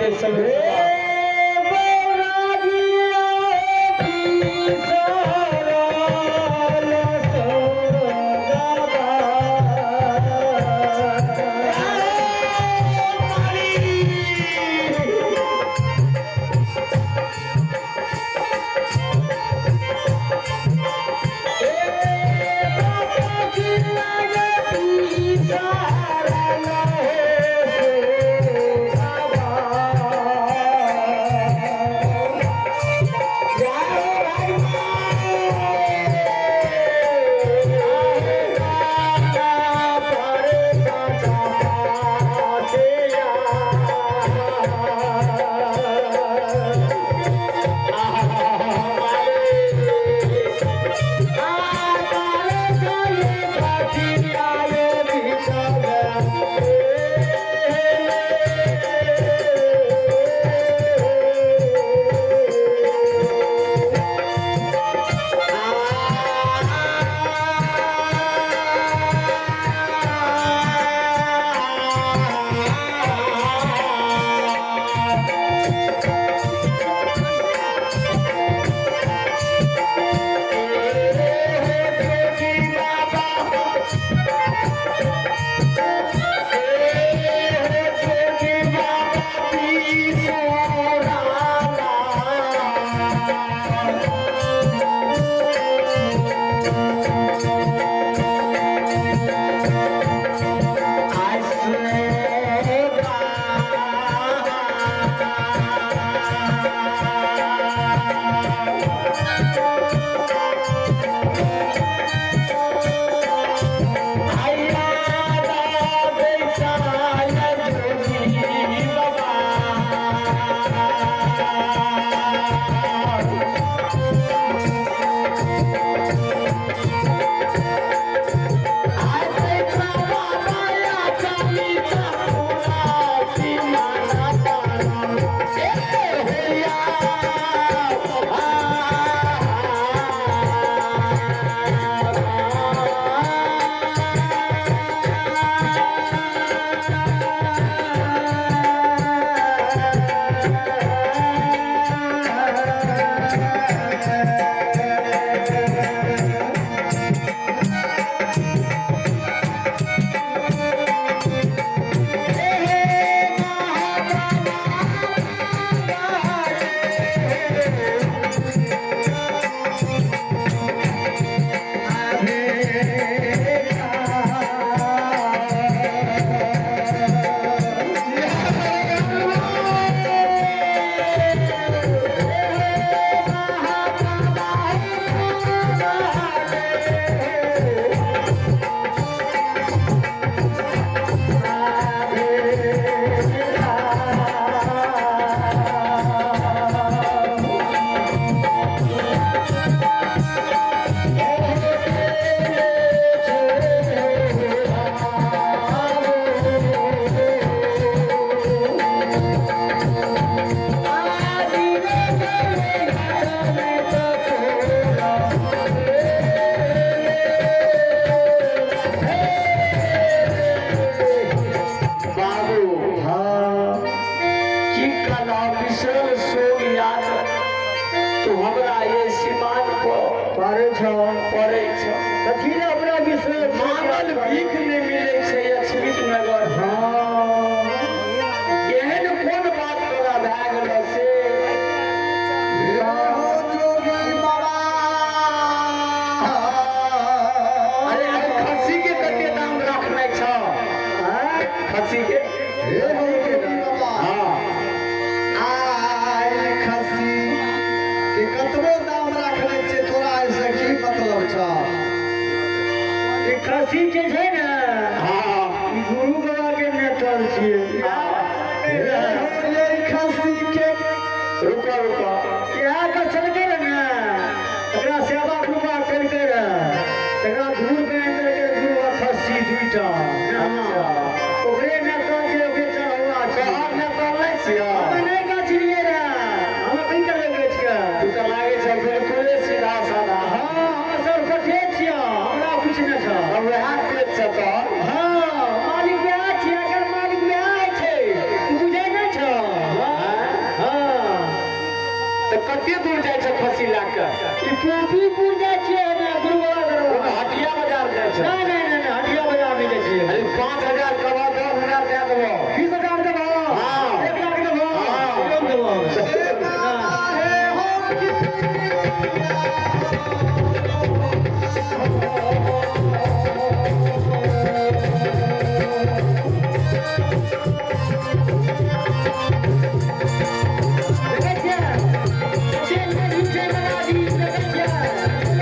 हेतै सब। खसी जे छै ने गुरु बाबा के नेतल छियै। खसी के रुको रुको इएह गछलकै रहे ने, एकरा सेवा कृपा केलकै रहे, एकरा धूर बना देलकै गुरु बाबा खसी दुईटा। ओकरे नेतल छै, ओकरे चढ़ौआ छै। तोहर नेतल नहि छियौ? हम नहि गछलियै रहे, हम की करबै गछि के? तू तऽ लागै छै बिल्कुले सीधा साधा। हाँ, हम सब कथे छियौ, हमरा किछु नहि छौ। हम वएह पेट कते दूर जाइ छै खस्सी लए कऽ? ई टोपीपुर जाइ छियै हमे गुरु बाबा ओ दरबार। हटिया बाजार जाइ छै। नहि नहि नहि नहि, हटिया बाजार नहि जाइ छियै। अरे 5000 कमा, 10,000 दए देबो। 20,000 देबहो? हाँ। 1 लाख देबहो? हाँ। कम देबहो? हाँ। देखै छियै? कते नीक छै बाबाजी, देखै छियै?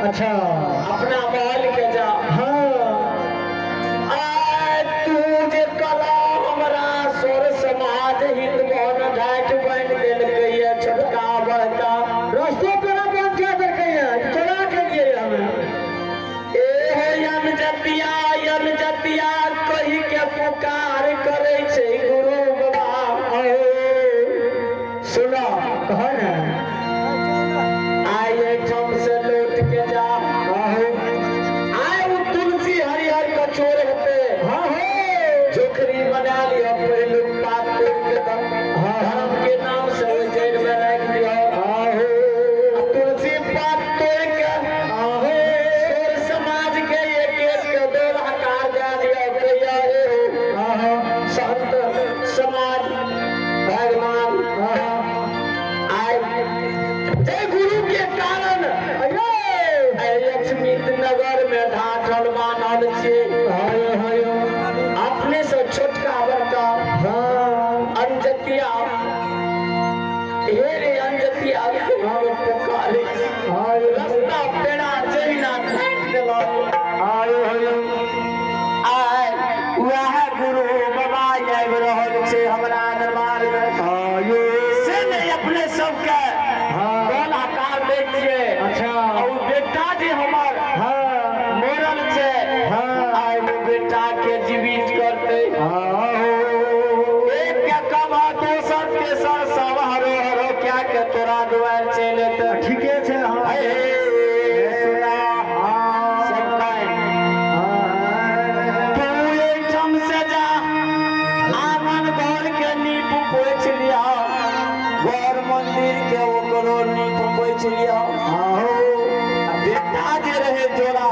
अच्छा अपना महल के जा। हाँ आय तू जे कला हमरा स्वर समाज हित मोहन ढाठ बन देलकै ये छोटका बड़का रस्तो पेड़ा बंद कए देलकै ये चोरा के लिए हमें। ए हे यम जतिया कही के पुकार करे छै गुरु बाबा। सुनो कह ने आय एहिठाम से लौट के जा। आय उ तुलसी हरिहर के चोर हेतै। हाँ हो जोखरी बना लियो पहिलुक पात तोड़ के धर्म के नाम से ओहि जड़ि में राखि दियो। तुलसी पात तोड़ के सोर समाज के एक एक के बेल हकार दए दियो। कहिया हे हो संत समाज भगवान आय जय गुरु के कारण लक्ष्मी नगर में ढाठल मानल छियै। अपने से छोटका बड़का अंजतिया हे रे अंजतिया हम पुकारे रस्ता पेड़ा जहिना काटि देलक। आय वएह गुरु बाबा आबि रहल छै हमरा दरबार में। से नहि अपने सबके बल हकार दै छियै। अच्छा आ उ बेटा जे हमर मरल छै आइ ओ बेटा के जीवित करतै। एक के कम दोसर तेसर सब हरो हरो क्या के तोरा दुआरि चलि एतै। ठीके छै। हाँ हे सुना सब काल्हि तू एहिठाम से जा आंगन घर के नीप पोछि लिअ, घर मंदिर के ओकरो नीप पोछि लिअ। बेटा जे रहे जोड़ा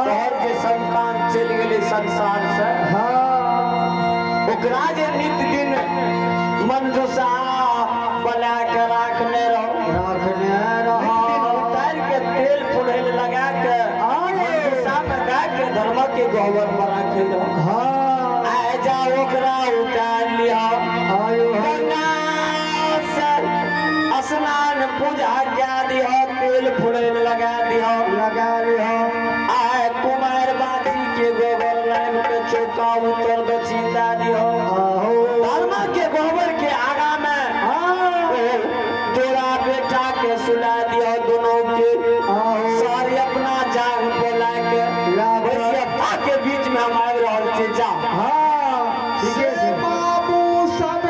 तोहर जे संतान चलि गेलै संसार से ओकरा जे नित दिन मंजूषा बना के राखने रहो। नित दिन उतारि के तेल फुलैल लगा के मंजूषा में दए के धर्म के गहबर पर राखै रहो। आइ जा ओकरा उतारि लिअ। गंगा से स्नान पूजा कए दिह, तेल फुलैल लगा दिह। आइ कुमारि बाजी के गोबर लाबि के चौका उतर दक्षिण दए दिह। धर्म के गोबर के आगा में तोरा बेटा के सुला दिह दोनों के सारी अपना जाग बोला के वैश्यता के बीच में हम आबि रहल छी। जा ठीके छै। बाबू सब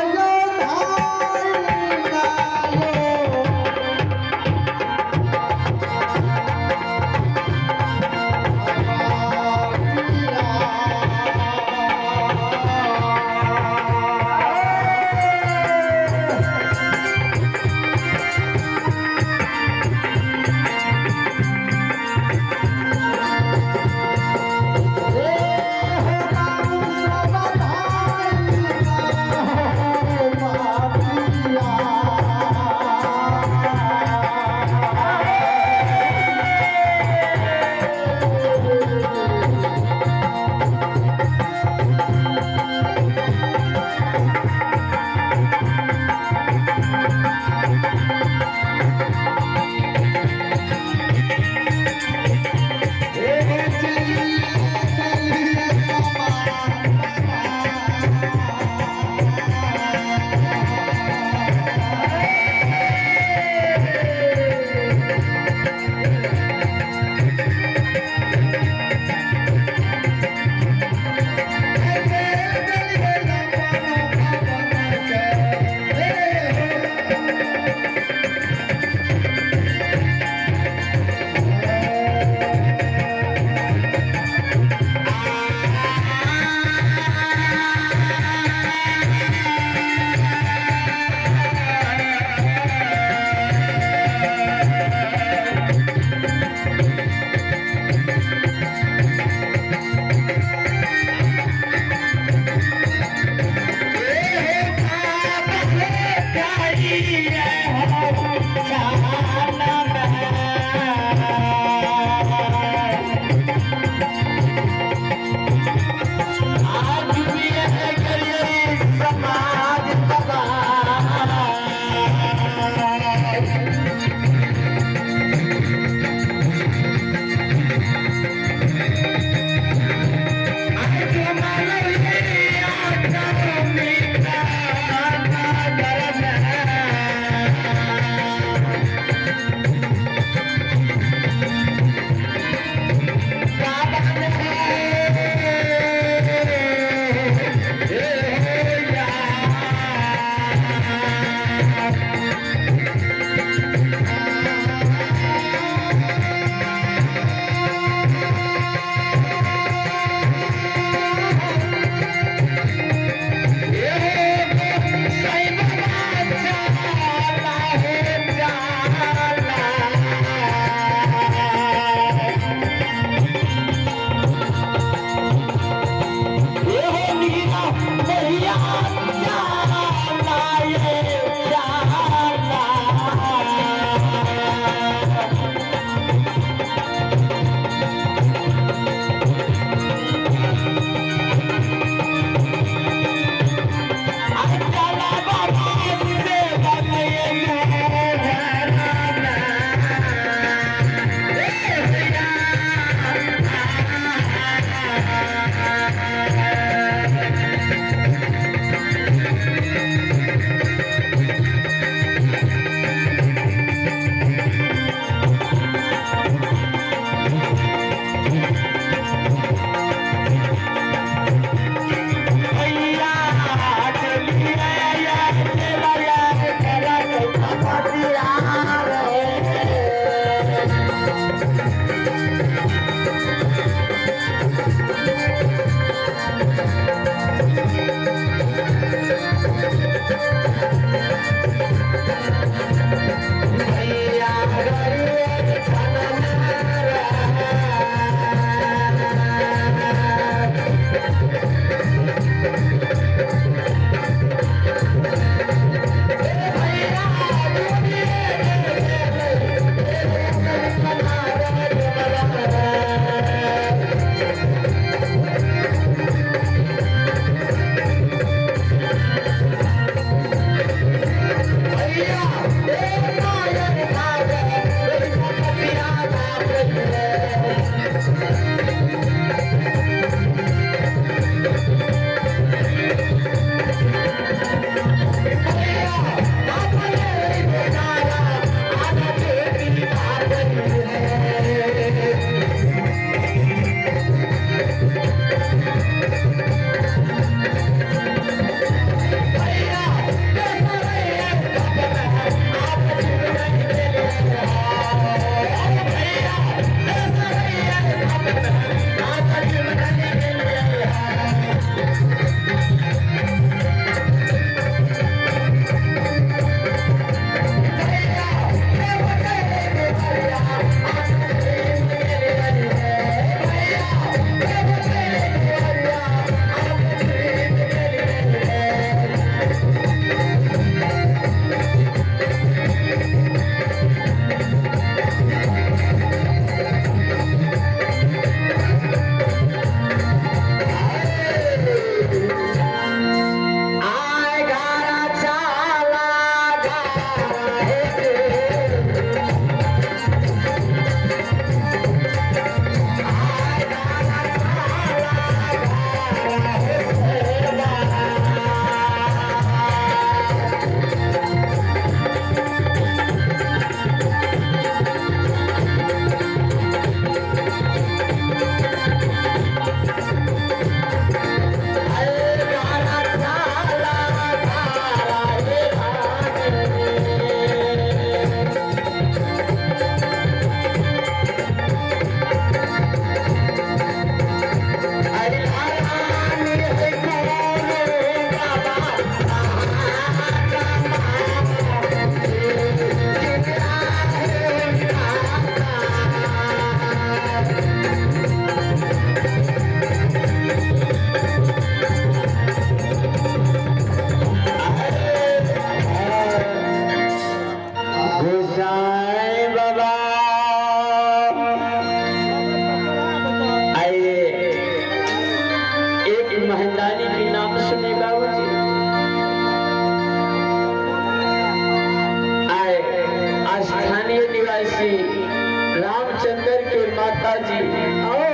माता जी आओ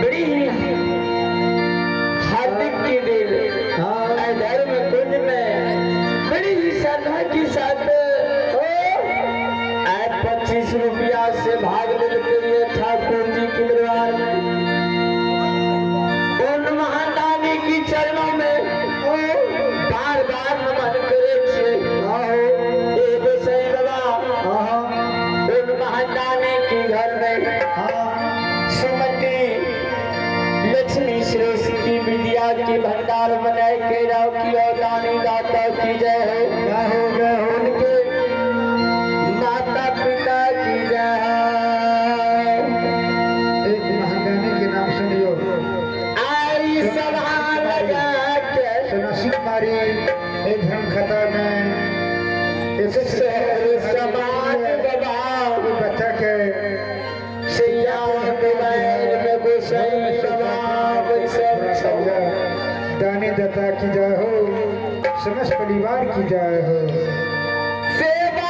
बड़ी ही हार्दिक की दिल धर्म कुंज में बड़ी ही श्रद्धा के साथ आए 25 रुपया से भाग लेते हुए ठाकुर जी के दरबार में उन महादानी की चरणों में बार बार नमन करे छे। एगो सही बाबा उन महादानी के घर में सुमति लक्ष्मी सरस्वती विद्या के भंडार बनाए के राव की और दानी दाता की जय हो। जय हो जय हो। उनके माता पिता की जय हो। एक महादानी के नाम सुनियो। आई सभा लगा के सोनाक्षी कुमारी एक धर्म खाता में एक समाज बाबा बच्चा के सैया में गोसाई दानी दाता की जय हो, समस्त परिवार की जय हो। सेवा